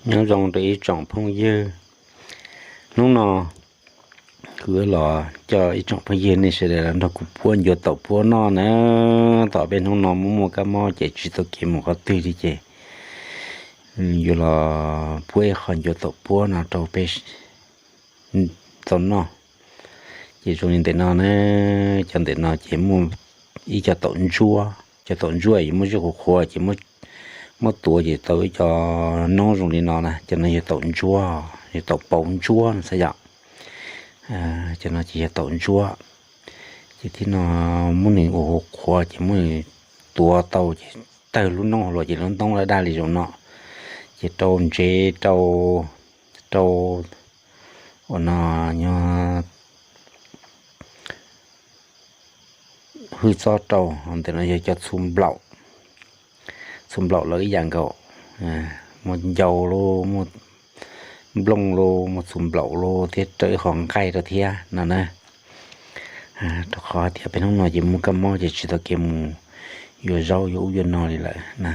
Nyob zoo rau ib tsoom phooj ywg, hnub no kuv los coj ib tsoom phooj ywg nej sawv daws los nrog kuv puab ncua taum puab noj na. Tom peb hnub no muaj muaj kab mob ces tsis tau kev mus qhov twg li ces yuav los puab ib qho ncua taum puab no rau peb tau noj. Ces zoo li ntawm no na, cov ntawm no ces muaj ib co taum ntsuab, cov taum ntsuab yuav muaj zog qhuav qhuav ces muab tuav ces tau ib co noob zoo li no na, cov no yog taum ntsuab, yog taum pauv ntsuab no xav yom. Cov no ces yog taum ntsuab. Ces thib no muab nws ua qhuav qhuav ces muab nws tuav tau ces tawg lub noob hauv los ces lub noob daj daj li zoo no. Ces rau ntsev rau, rau ua no, nyob hwj txob rau, ntawm no yog cov txhuv nplaum, txhuv nplaum los ib yam nkaus, muaj ncau lauj, muaj nplooj lauj, muaj txhuv nplaum lauj thiab rau ib qho nqaij rau thiab no na. Rau qhov tias peb hnub no ces muaj kab mob ces tsis tau kev mus yuav zaub yuav ub yuav no li lawm na.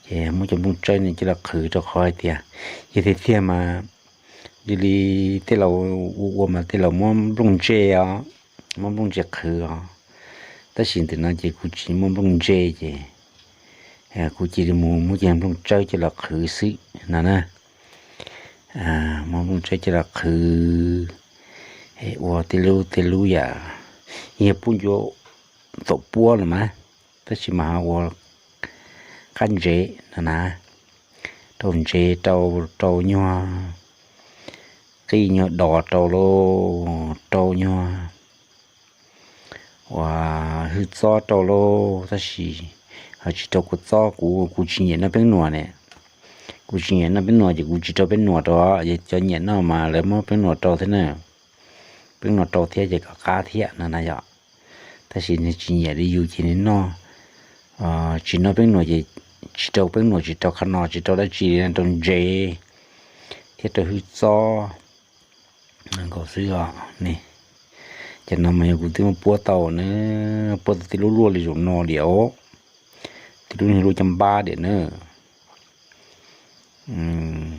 Ces muab cov nplooj tsawb no coj los qhwv rau qhov hais tias yog tiag tiag mas yog li tej laus ua ua mas tej laus muab nplooj ntse os, muab nplooj ntse qhwv os. Tab sis ntawm no ces kuv tsis muaj nplooj ntse ces kuv cia li mus muab cov nplooj tsawb coj los qhwv xwb no na. Muab nplooj tsawb coj los qhwv, ua tej lub tej lub yam yog puab ncua taum puab los mas, tab sis mas ho ua qab ntsev no na, rau ntsev rau, rau nyuag qij nyuag dos rau lauj, rau nyuag uas hwj txob rau lauj, tab sis ho tsis rau kua txob, kuv kuv tsis nyiam noj peeb nuam ne. Kuv tsis nyiam noj peeb nuam ces kuv tsis rau peeb nuam rau, yog cov nyiam noj mas lawv muab peeb nuam rau thiab na. Peeb nuam rau thiab ces kom qab thiab no na yom. Tab sis nws tsis nyiam li yus ces nws noj, tsis noj peeb nuam ces tsis rau peeb nuam, tsis rau qhov no, tsis rau dab tsi li, rau ntsev thiab rau hwj txob nkaus xwb os ne. Ces no mas yog kuv twb muab puab tau na, puab tau tej lub luaj li zaum no diam os, tej lub niag luaj caj npab diam na.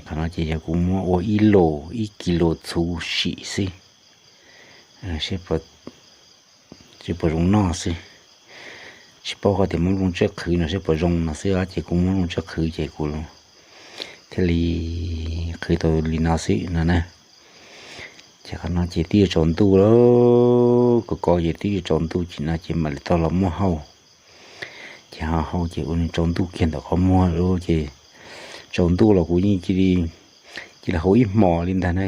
Qhov no ces yog kuv muab ua ib los ib kis lus txhuv sim xwb, seb puas zoo noj xwb. Tsis paub qhov tias muab nplooj tsawb qhwv no seb puas zoo no xwb os, ces kuv muab nplooj tsawb qhwv ces kuv thiaj li qhwv tau li no xwb no na. Ces qhov no ces twb yuav tsaus ntuj lawm, kov kov ces twb yuav tsaus ntuj ces no ces mam li tau los muab hau. Ces ho hau ces ua nws tsaus ntuj kiag ntawm qhov muag lawm ces tsaus ntuj los kuv yeej cia li, cia li hau ib hmos li ntag na.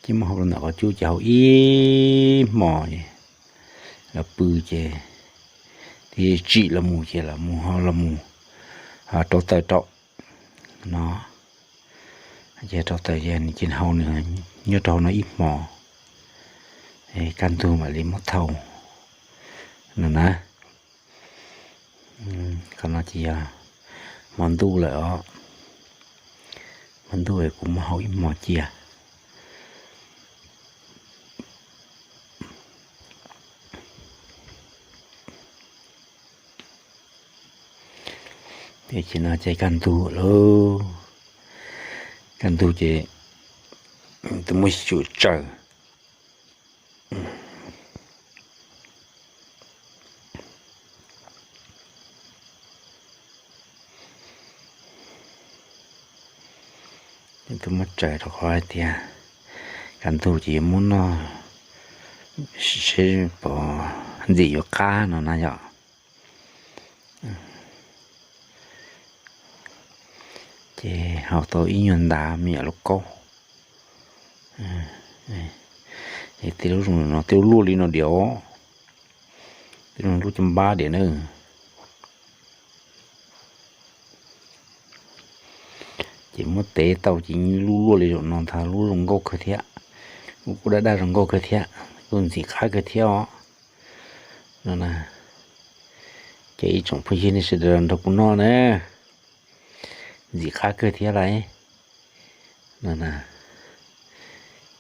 Ces muab hau rau ntawm qhov cub ces hau ib hmos los pw ces tib tsim los mus ces los mus ho los mus rau taws rau no. Ces rau taws ces nws cia li hau nws nyob rau hauv no ib hmos, kaj ntug mam li muab thau no na. Qhov no ces yog hmo ntuj lawm os, hmo ntuj kuv muab hau ib hmos cia. Ces no ces kaj ntug lawm, kaj ntug ces tus muab tsum tsaws. Tus muab tsaws rau qhov hais tias kaj ntug ces yuav muab noj seb puas ntxim yuav qab no na yom. Ces hau tau ib nyuag ntav me nyuam lauj kaub. Tej lub zoo no tej lub luaj li no diam os, tej lub caj npab diam na. Ces muab tev tau ces lub luaj li zaum no ntag, lub zoo nkauj kawg thiab, kuj daj daj zoo nkauj kawg thiab, kuj ntxim qab kawg thiab os. No na, ces ib tsoom phooj ywg nej sawv daws nrog kuv noj na, ntxim qab kawg thiab lauj. No na,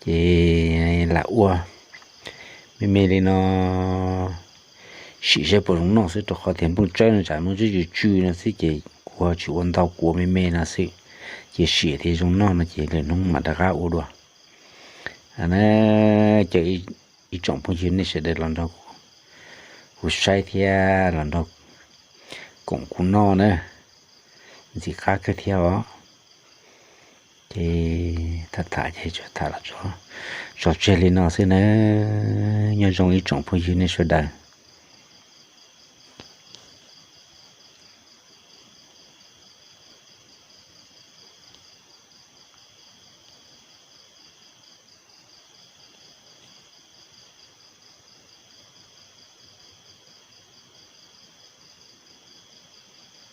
ces lam ua me me li no sim seb puas zoo noj xwb, rau qhov tias nplooj tsawb no tsam nplooj tsawb tsw tsw no xwb ces kuv ua tsis ua ntau, kuv ua me me no xwb, ces sim thiaj zoo noj no ces lwm hnub mam rov qab ua dua. Na, cov ib tsoom phooj ywg nej sawv daws los nrog kuv saib thiab los nrog koom kuv noj na, ntxim qab kawg thiab os. Ces tham tham ces tham los tso tseg li no xwb na. Nyob zoo ib tsoom phooj ywg nej sawv daws.